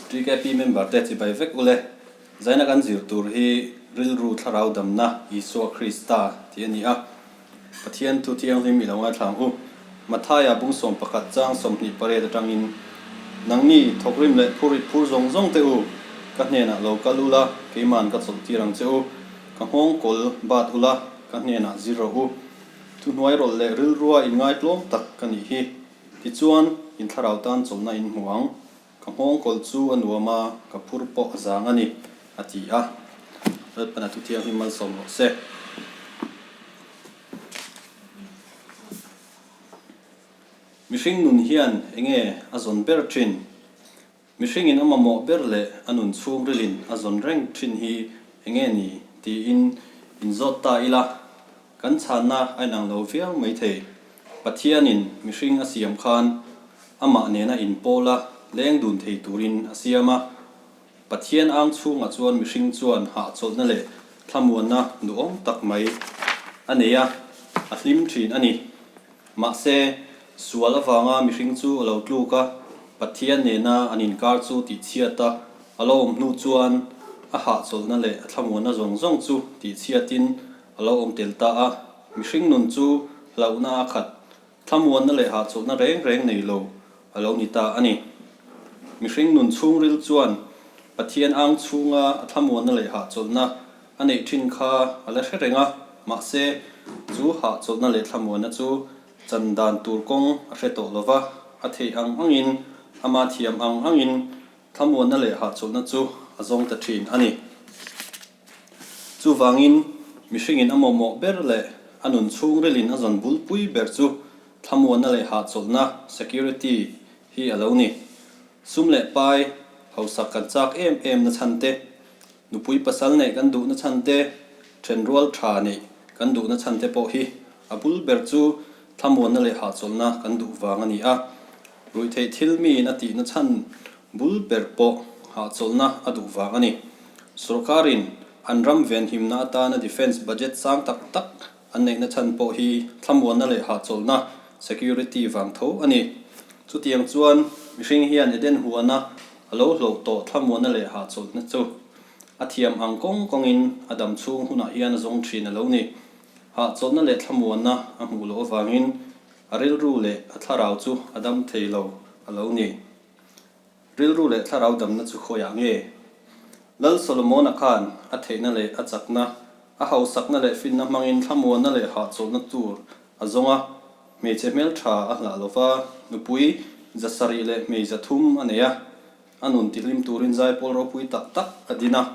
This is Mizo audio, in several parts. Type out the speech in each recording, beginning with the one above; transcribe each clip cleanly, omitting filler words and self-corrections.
TKP member te chibai vek ule. Zaina kan zir tur hi rilru thlarau damna Isua Krista tih a ni a. Pathian thu thianghlim i lo ngaithla ang u. Mathaia bung 11 chang 28 atangin, Nangni thawkrim leh phurrit phur zawng zawng te u, ka hnenah lo kal ula, keiman ka chawlh tir ang che u. Ka nghawng kawl bat ula, ka hnenah zir rawh u. Thuhnuai rawlh leh rilrua inngaitlawm tak ka nih hi. Tichuan, in thlarau tan chawlhna in hmu ang. Ka nghawng kawl chu a nuam a, ka phur pawh a zang a ni, a ti a. Lalpan a thuthianghlim malsawm rawh se. Mihring nun hian enge a zawn ber thin? Mihringin a mamawh ber leh a nun chhungrilin a zawn reng thin hi enge ni tiin inzawt ta ila, kan chhanna a inang lo viau maithei. Pathianin mihring a siam khan amah nena inpawla leng dun thei turin a siam a. Pathian ang chhungah chuan mihring chuan hahchawlhna leh thlamuanna duhawm tak mai a nei a, a hlim thin a ni. Mahse, sual avanga mihring chu a lo tluk a, Pathian nena an inkar chu tihchhiat a, a lo awm hnu chuan a hahchawlhna leh a thlamuanna zawng zawng chu tihchhiatin a lo awm tel ta a. Mihring nun chu hlauhna a khat, thlamuanna leh hahchawlhna reng reng nei lo a lo ni ta a ni. Mihring nun chhungril chuan Pathian ang chhunga a thlamuanna leh hahchawlhna A neih thin kha a la hre reng a, mahse, chu hahchawlhna leh thlamuanna chu chan dan tur kawng a hre tawh lo va, a theih ang angin, ama thiam ang angin thlamuanna leh hahchawlhna chu a zawng ta thin a ni. Chuvangin, mihringin a mawhmawh ber leh a nun chhungrilin a zawn bulpui ber chu thlamuanna leh hahchawlhna, security, hi a lo ni. Sum leh pai, hausak kan chak em em na chhan te, Nupui pasal neih kan duhna chhan te, thenrual tha neih kan duhna chhan te pawh hi a bul ber chu thlamuanna leh hahchawlhna kan duh vang a ni a. Ruihtheih thil miin a tihna chhan bul ber pawh hahchawlhna a duh vang a ni. Sorkarin an ram venhimna atana defence budget sang tak tak an neihna chhan pawh hi thlamuanna leh hahchawlhna, security, vang tho a ni. Chutiang chuan mihring hian Eden huana A lo hlauh tawh thlamuanna leh hahchawlhna chu a thiam ang kawng kawngin a dam chhung hunah hian a zawng thin a lo ni. Hahchawlhna leh thlamuanna a hmuh loh avangin a rilru leh a thlarau chu a dam thei lo a lo ni. Rilru leh thlarau damna chu khawiah nge? Lal Solomona khan a theihna leh a chakna, a hausakna leh finna hmangin thlamuanna leh hahchawlhna tur a zawng a, Hmeichhe hmeltha a hlah lo va, nupui 700 leh hmei 300 a nei a, a nun tihlim turin zaipawl ropui tak tak a din a.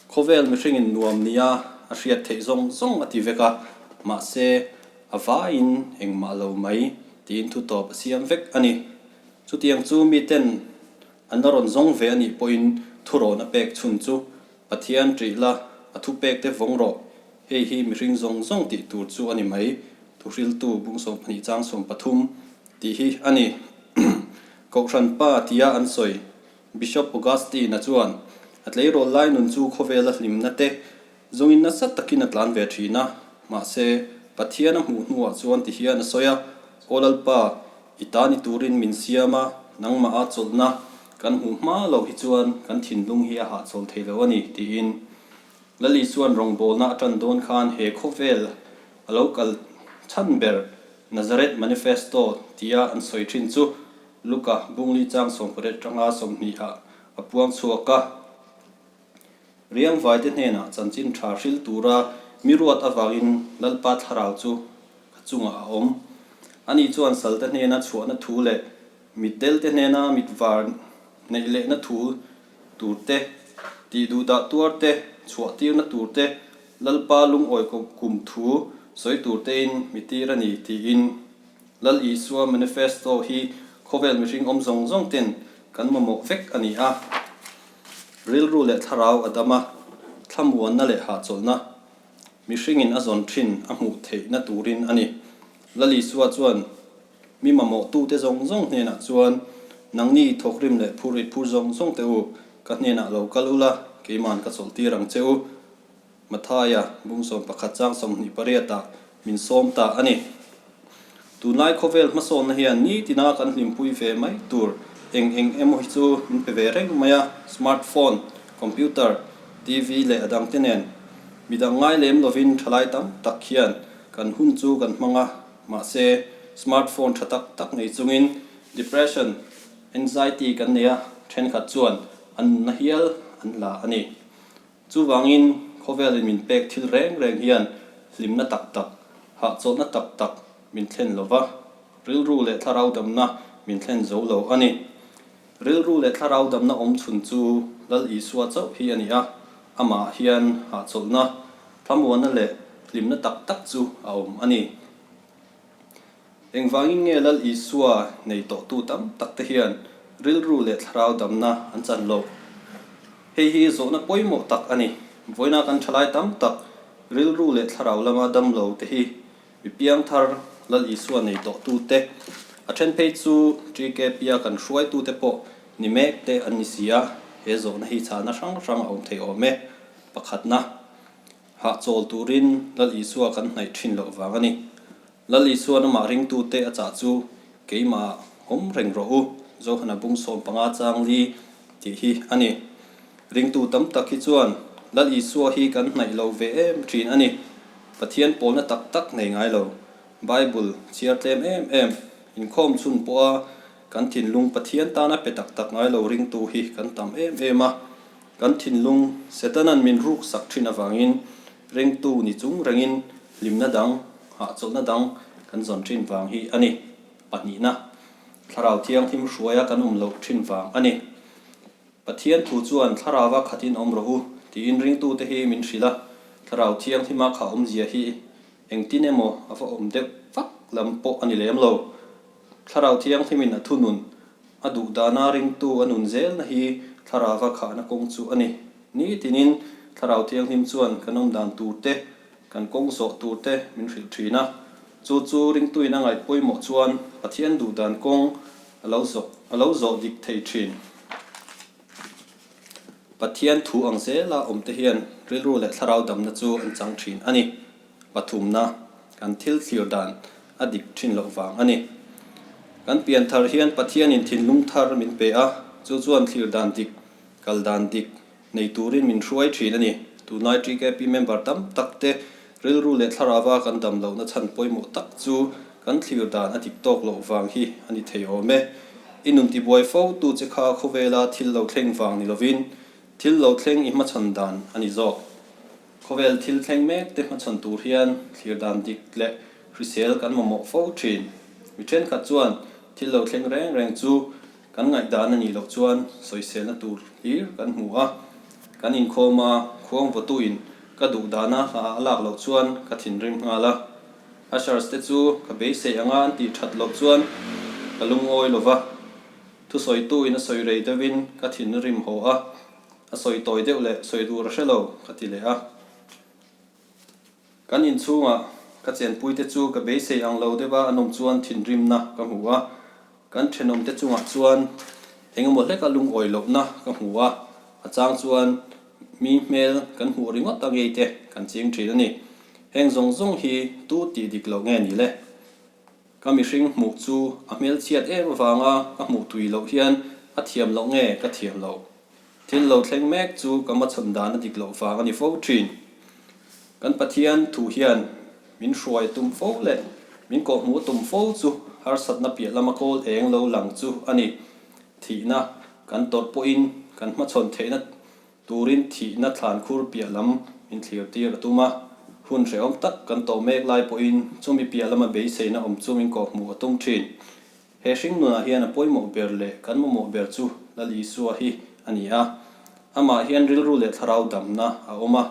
Khawvel mihringin nuam nia a hriat theih zawng zawng a ti vek a, mahse a vaiin engmah lo mai tiin thu tawp a siam vek a ni. Chutiang chu miten an la rawn zawng ve a nih pawhin thurawn a pek chhun chu Pathian ṭih la, a thupekte vawng rawh. Hei hi mihring zawng zawng tih tur chu a ni mai, Thuhriltu bung 12 chang 13 tih hi a ni. Kohhran pa tia an sawi Bishop Augustine-a chuan a tleirawl lai nun chu khawvela hlimna te zawngin nasa takin a tlan ve thin a, mahse Pathian a hmuh hnuah chuan ti hian a sawi a, Aw Lalpa, i ta ni turin min siam a, nangmah a chawlhna kan hmuh hma loh hi chuan kan thinlung hi a hahchawl thei lo a ni, tiin. Lali chuan rawngbawlna a tan dawn khan he khawvel a lo kal chhan ber Nazareth Manifesto tia an sawi thin chu Luka bungli chang 18 atanga 20 ah a puang chhuak a. Riangvaite hnenah chanchin tha hril tura mi ruat avangin Lalpa thlarau chu ka chungah a awm. Ani chuan salte hnena chhuahna thu leh mitdelte hnena mitvar neih lehna thu tur te, tih duhdah tuar te, chhuah tirna tur te, Lalpa lungawi kum thu sawi tur tein mi tir a ni tiin Lal Isua Manifesto hi khawvel mihring awm zawng zawng ten kan mamawh vek a ni a. Rilru leh thlarau a dam a, thlamuanna leh hahchawlhna mihringin a zawn thin a hmuh theihna turin a ni. Lal Isua chuan Mi mamawhtute zawng zawng hnenah chuan, Nangni thawkrim leh phurrit phur zawng zawng teh u, ka hnenah lo kal ula, keiman ka chawlhtir ang che u. Mathaia, bung 11 chang 28 ah min sawm ta a ni. Tunlai khawvel hmasawnna hian nitina kan hlimpui ve mai tur eng eng emaw hi chu min pe ve reng mai a, smart phone, computer, TV leh a dangte nen. Midang ngai lem lovin thalai tam tak hian kan hun chu kan hmang a, mahse smart phone tha tak tak nei chungin depression, anxiety kan nei a, thenkhat chuan an nunna hial an la a ni. Chuvangin khawvelin min pek thil reng reng hian hlimna tak tak, hahchawlhna tak tak min thlen lo va, rilru leh thlarau damna min thlen zo lo a ni. Rilru leh thlarau damna awm chhun chu Lal Isua chauh hi a ni a, amah hian hahchawlhna, thlamuanna leh hlimna tak tak chu a awm a ni. Engvangin nge Lal Isua nei tawhtu tam tak te hian rilru leh thlarau damna an chan loh? Hei hi zawhna pawimawh tak a ni. Vawiina kan thalai tam tak rilru leh thlarau lama dam lo te hi mi piangthar Lal Isua nei tawhtu te, a then phei chu TKP-a kan hruaitu te pawh ni mek te an ni si a, he zawhna hi chhahna hrang hrang a awm thei awm e. Pakhatna. Hahchawl turin Lal Isua kan hnaih thin loh vang a ni. Lal Isuan amah ringtute a chah chu keimah awm reng rawh u, Johana bung 15 chang li tih hi a ni. Ringtu tam tak hi chuan Lal Isua hi kan hnaih lo ve em thin a ni. Pathian pawlna tak tak nei ngai lo, Bible chhiar tlem em em, inkhawm chhun pawha kan thinlung Pathian tana pe tak tak ngai lo ringtu hi kan tam em em a. Kan thinlung Setanan min ruk sak thin avangin ringtu ni chung rengin hlimna dang, hahchawlhna dang kan zawn thin vang hi a ni. Pahnihna, Thlarau Thianghlim hruaia kan awm loh thin vang a ni. Pathian thu chuan Thlarauva khatin awm rawh u tiin ringtute hi min hrilh a, Thlarau Thianghlima kha awmzia hi engtin emaw a va awm deuh vak lam pawh a ni lem lo. Thlarau Thianghlimin a thunun A duh dana ringtu a nun zelna hi Thlarauva khahna kawng chu a ni. Nitinin Thlarau Thianghlim chuan kan awm dan tur te, kan kawng zawh tur te min hrilh thin a. Chu chu ringtuin a ngaih pawimawh chuan Pathian duh dan kawng a lo zawh a lo zawh dik thei thin. Pathian thu ang zela awm te hian rilru leh thlarau damna chu an chang thin a ni. Pathumna, kan thil thlir dan a dik thin loh vang a ni. Kan pian thar hian Pathianin thinlung thar min pe a, chu chuan thlir dan dik, kal dan dik nei turin min hruai thin a ni. Tunlai TKP member tam tak te rilru leh thlarauva kan dam lohna chhan pawimawh tak chu kan thlir dan a dik tawk loh vang hi a ni thei awm e. I nun tibuai fo tu che kha khawvela thil lo thleng vang ni lovin thil lo thleng i hmachhawn dan a ni zawk. Khawvel thil thleng mek te hmachhawn tur hian thlir dan dik leh hrisel kan mamawh fo thin. Mi thenkhat chuan thil lo thleng reng reng chu kan ngaihdan a nih loh chuan sawiselna tur hlir kan hmu a. Kan inkhawm a, khuang vawtuin ka duh dana hla a lak loh chuan ka thinrim nghal a. Ushers te chu ka beisei anga an tih that loh chuan ka lungawi lo va. Thusawituin a sawi rei deuhin ka thinrim haw a. A sawi tawi deuh leh sawi dur a hre lo, ka ti leh a. Kan inchhungah ka chenpuite chu ka beisei ang lo deuh a, an awm chuan thinrimna ka hmu a. Kan thenawmte chungah chuan eng emaw hleka lungawi lohna ka hmu a, a chang chuan mi hmel kan hmuh ringawt a ngei te kan ching thin a ni. Heng zawng zawng hi tu tih dik loh nge ni le? Ka mihring hmuh chu a hmelchhiat em avanga ka hmuh tui loh hian a thiam loh nge ka thiam loh? Thil lo thleng mek chu ka machhawn dan a dik loh vang a ni fo thin. Kan Pathian thu hian min hruai tum fo leh min kawhhmuh tum fo chu harsatna piah lama kawl eng lo lang chu a ni. Thihna kan tawrh pawhin kan hmachhawn theihna Turin thihna thlan khur piah lam min thlir tir a tum a, hun hrehawm tak kan tawh mek lai pawhin chumi piah lama beiseina awm chu min kawhhmuh a tum thin. He hring nunah hian a pawimawh ber leh kan mamawh ber chu Lal Isua hi a ni a. Amah hian rilru leh thlarau damna a awm a,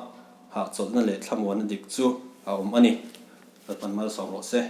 hahchawlhna leh thlamuanna dik chu a awm a ni. Lalpan malsawm rawh se.